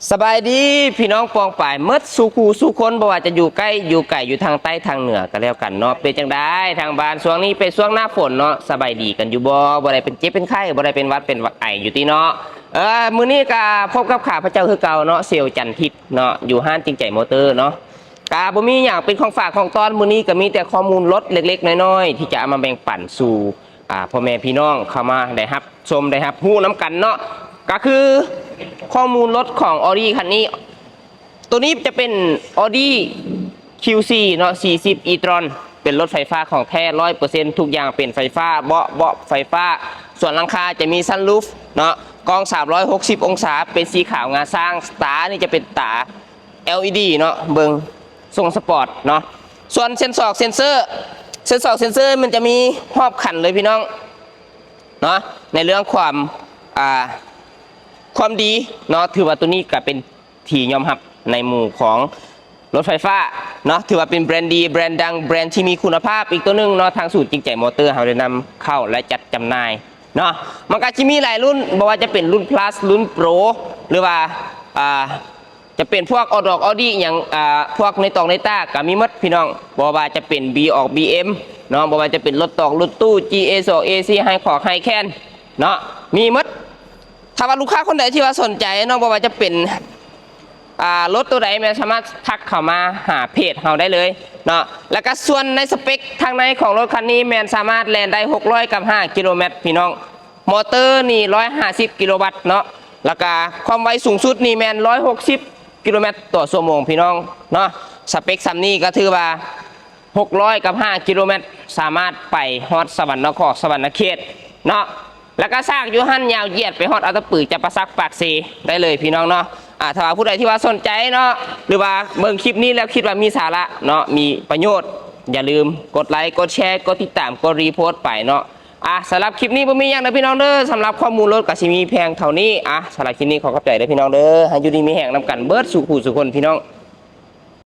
ສະບາຍດີພີ່ນ້ອງປ້ອງປາຍໝົດສູ່ຄູ່ສູ່ຄົນ ບໍ່ວ່າຈະຢູ່ໃກ້ຢູ່ໄກ ຢູ່ທາງໃຕ້ທາງເໜືອກໍແລ້ວກັນເນາະ. ເປັນຈັ່ງໃດທາງບ້ານ? ຊ່ວງນີ້ເປັນຊ່ວງໜ້າຝົນເນາະ, ສະບາຍດີກັນຢູ່ບໍ່? ບໍ່ໄດ້ເປັນເຈັບເປັນໄຂ້ ບໍ່ໄດ້ເປັນຫວັດເປັນໄອຢູ່ຕິເນາະ. ເອີ ມື້ນີ້ກໍພົບກັບຂ້າພະເຈົ້າຄືເກົ່າເນາະ, ເຊວຈັນທິດເນາະ, ຢູ່ຮ້ານຈິງໃຈມໍເຕີເນາະ. ກໍບໍ່ມີຫຍັງເປັນຂອງຝາກຂອງຕ້ອນ, ມື້ນີ້ກໍມີແຕ່ຂໍ້ມູນລົດເລັກໆນ້ອຍໆ ທີ່ຈະເອົາມາແບ່ງປັນສູ່ ອ່າ ພໍ່ແມ່ພີ່ນ້ອງເຂົ້າມາໄດ້ຮັບຊົມໄດ້ຮັບຮູ້ນຳກັນເນາະ. ກໍຄືຂໍ້ມູນລົດຂອງ Audi ຄັນນີ້, ໂຕນີ້ຈະເປັນ Audi ຄິວສີ່ ເນາະ ສີ່ສິບ e-tron ເປັນລົດໄຟຟ້າຂອງແທ້ຮ້ອຍເປີເຊັນ, ທຸກຢ່າງເປັນໄຟຟ້າ, ເບາະ ເບາະໄຟຟ້າ, ສ່ວນຫຼັງຄາຈະມີ sunroof ເນາະ, ກ້ອງສາມຮ້ອຍຫົກສິບອົງສາ, ເປັນສີຂາວງາຊ້າງ, ຕານີ້ຈະເປັນຕາ LED ເນາະ, ເບິ່ງຊົງສະປອດເນາະ. ສ່ວນເຊັນຊອກເຊັນເຊີ, ເຊັນຊອກເຊັນເຊີມັນຈະມີຮອບຄັນເລີຍພີ່ນ້ອງເນາະ. ໃນເລື່ອງຄວາມ ອ່າ ຄວາມດີເນາະ, ຖືວ່າໂຕນີ້ກໍເປັນທີ່ຍອມຮັບໃນໝູ່ຂອງລົດໄຟຟ້າເນາະ, ຖືວ່າເປັນແບຣນດີ ແບຣນດັງ ແບຣນທີ່ມີຄຸນນະພາບອີກໂຕໜຶ່ງເນາະ. ທາງສູນຈິງໃຈມໍເຕີເຮົາໄດ້ນຳເຂົ້າ ແລະ ຈັດຈຳໜ່າຍເນາະ. ມັນກໍຈະມີຫຼາຍລຸ້ນ, ບໍ່ວ່າຈະເປັນລຸ້ນ Plus ລຸ້ນ Pro ຫຼືວ່າ ອ່າ ຈະເປັນພວກອອດອກອອດີຫຍັງ ອ່າ ພວກໃນຕອກໃນຕາກໍມີໝົດພີ່ນ້ອງ, ບໍ່ວ່າຈະເປັນບີອອກບີເອັມເນາະ, ບໍ່ວ່າຈະເປັນລົດຕອກລົດຕູ້ ຈີເອສອງເອສີ່ ໄຮຄອກໄຮແຄນເນາະ, ມີໝົດ. ຖ້າວ່າລູກຄ້າຄົນໃດທີ່ວ່າສົນໃຈເນາະ, ບໍ່ວ່າຈະເປັນ ອ່າ ລົດໂຕໃດແມ່ນສາມາດທັກເຂົ້າມາຫາເພຈເຮົາໄດ້ເລີຍເນາະ. ແລ້ວກໍສ່ວນໃນສະເປັກທາງໃນຂອງລົດຄັນນີ້ແມ່ນສາມາດແລ່ນໄດ້ຫົກຮ້ອຍກັບຫ້າກິໂລແມັດພີ່ນ້ອງ. ມໍເຕີນີ້ຮ້ອຍຫ້າສິບກິໂລວັດເນາະ, ແລ້ວກະຄວາມໄວສູງສຸດນີ້ແມ່ນຮ້ອຍຫົກສິບກິໂລແມັດຕໍ່ຊົ່ວໂມງພີ່ນ້ອງເນາະ. ສະເປັກສ່ຳນີ້ກໍຖືວ່າຫົກຮ້ອຍກັບຫ້າກິໂລແມັດ ສາມາດໄປຮອດສະຫວັນນະຄອນ ສະຫວັນນະເຂດເນາະ, ແລ້ວກໍສາກຢູ່ຫັ້ນຍາວຢຽດໄປຮອດອັດຕະປື ຈຳປາສັກ ປາກເຊໄດ້ເລີຍພີ່ນ້ອງເນາະ. ອ່າ ຖ້າວ່າຜູ້ໃດທີ່ວ່າສົນໃຈເນາະ ຫຼືວ່າເບິ່ງຄລິບນີ້ແລ້ວຄິດວ່າມີສາລະເນາະ ມີປະໂຫຍດ, ຢ່າລືມກົດໄລ ກົດແຊ ກົດຕິດຕາມ ກົດຣີໂພດໄປເນາະ. ອ່າ ສຳລັບຄລິບນີ້ບໍ່ມີຫຍັງເດີພີ່ນ້ອງເດີ, ສຳລັບຂໍ້ມູນລົດກໍຊິມີພຽງເທົ່ານີ້. ອ່າ ສຳລັບຄລິບນີ້ຂໍຂອບໃຈເດີພີ່ນ້ອງເດີ, ໃຫ້ຢູ່ດີມີແຮງນຳກັນເບິດສູ່ຜູ້ສູ່ຄົນພີ່ນ້ອງ.